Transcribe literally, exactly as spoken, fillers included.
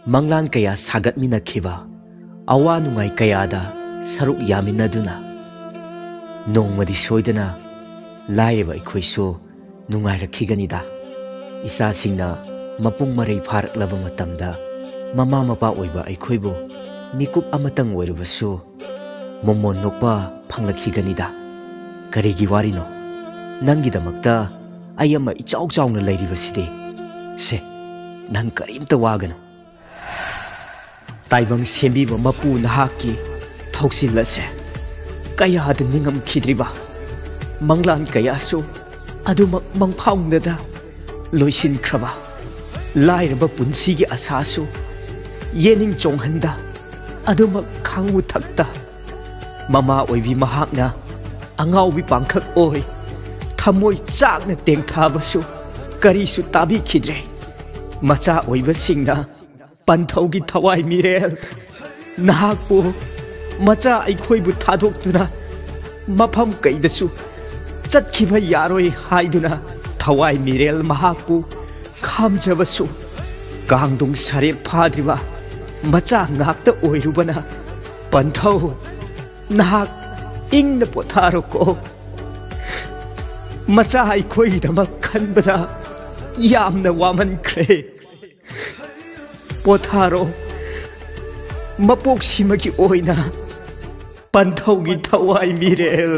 ꯃꯪꯂꯥꯟ ꯀꯌꯥ ꯁꯥꯒꯠꯃꯤꯟꯅꯈꯤꯕ, ꯑꯋꯥ ꯅꯨꯡꯉꯥꯏ ꯀꯌꯥꯗ ꯁꯔꯨꯛ ꯌꯥꯃꯤꯟꯅꯗꯨꯅ ꯅꯣꯡꯃꯗꯤ ꯁꯣꯏꯗꯅ ꯂꯥꯏꯔꯕ ꯑꯩꯈꯣꯏꯁꯨ ꯅꯨꯡꯉꯥꯏꯔꯛꯈꯤꯒꯅꯤꯗ꯫ ꯏꯆꯥꯁꯤꯡꯅ ꯃꯄꯨꯡ ꯃꯔꯩ ꯐꯥꯔꯛꯂꯕ ꯃꯇꯝꯗ ꯃꯃꯥ ꯃꯄꯥ ꯑꯣꯏꯕ ꯑꯩꯈꯣꯏꯕꯨ ꯃꯤꯀꯨꯞ ꯑꯃꯇꯪ ꯑꯣꯏꯔꯕꯁꯨ ꯃꯣꯃꯣꯟ ꯅꯣꯛꯄ ꯐꯪꯂꯛꯈꯤꯒꯅꯤꯗ꯫ ꯀꯔꯤꯒꯤ ꯋꯥꯔꯤꯅꯣ? ꯅꯪꯒꯤꯗꯃꯛꯇ ꯑꯩ ꯑꯃ ꯏꯆꯥꯎ ꯆꯥꯎꯅ ꯂꯩꯔꯤꯕꯁꯤꯗꯤ꯫ ꯁꯦ, ꯅꯪ ꯀꯔꯤꯝꯇ ꯋꯥꯒꯅꯨ꯫ ꯇꯥꯏꯕꯪ ꯁꯦꯝꯕꯤꯕ ꯃꯄꯨ ꯅꯍꯥꯛꯀꯤ ꯊꯧꯁꯤꯜ ꯑꯁꯦ ꯀꯌꯥꯗ ꯅꯤꯡꯉꯝꯈꯤꯗ꯭ꯔꯤꯕ ꯃꯪꯂꯥꯟ ꯀꯌꯥꯁꯨ ꯑꯗꯨꯃꯛ ꯃꯪꯐꯥꯎꯅꯗ ꯂꯣꯏꯁꯤꯟꯈ꯭ꯔꯕ ꯂꯥꯏꯔꯕ ꯄꯨꯟꯁꯤꯒꯤ ꯑꯁꯥꯁꯨ ꯌꯦꯅꯤꯡ ꯆꯣꯡꯍꯟꯗ ꯑꯗꯨꯃꯛ ꯈꯥꯡꯃꯨꯊꯛꯇ ꯃꯃꯥ ꯑꯣꯏꯕꯤ ꯃꯍꯥꯛꯅ ꯑꯉꯥꯎꯕꯤ ꯄꯥꯡꯈꯛ ꯑꯣꯏ ꯊꯃꯣꯏ ꯆꯥꯛꯅ ꯇꯦꯡꯊꯥꯕꯁꯨ ꯀꯔꯤꯁꯨ ꯇꯥꯕꯤꯈꯤꯗ꯭ꯔꯦ꯫ ꯃꯆꯥ ꯑꯣꯏꯕꯁꯤꯡꯅ ꯄꯟꯊꯧꯒꯤ ꯊꯋꯥꯏ ꯃꯤꯔꯦꯜ ꯅꯍꯥꯛꯄꯨ ꯃꯆꯥ ꯑꯩꯈꯣꯏꯕꯨ ꯊꯥꯗꯣꯛꯇꯨꯅ ꯃꯐꯝ ꯀꯩꯗꯁꯨ ꯆꯠꯈꯤꯕ ꯌꯥꯔꯣꯏ ꯍꯥꯏꯗꯨꯅ ꯊꯋꯥꯏ ꯃꯤꯔꯦꯜ ꯃꯍꯥꯛꯄꯨ ꯈꯥꯝꯖꯕꯁꯨ ꯀꯥꯡꯗꯣꯡ ꯁꯥꯔꯦꯞ ꯐꯥꯗ꯭ꯔꯤꯕ ꯃꯆꯥ ꯉꯥꯛꯇ ꯑꯣꯏꯔꯨꯕꯅ ꯄꯟꯊꯧ ꯅꯍꯥꯛ ꯏꯪꯅ ꯄꯣꯊꯥꯔꯣꯀꯣ꯫ ꯃꯆꯥ ꯑꯩꯈꯣꯏꯒꯤꯗꯃꯛ ꯈꯟꯕꯗ ꯌꯥꯝꯅ ꯋꯥꯃꯟꯈ꯭ꯔꯦ꯫ ꯄꯣꯊꯥꯔꯣ꯫ ꯃꯄꯣꯛꯁꯤꯃꯒꯤ ꯑꯣꯏꯅ ꯄꯟꯊꯧꯒꯤ ꯊꯋꯥꯏ ꯃꯤꯔꯦꯜ꯫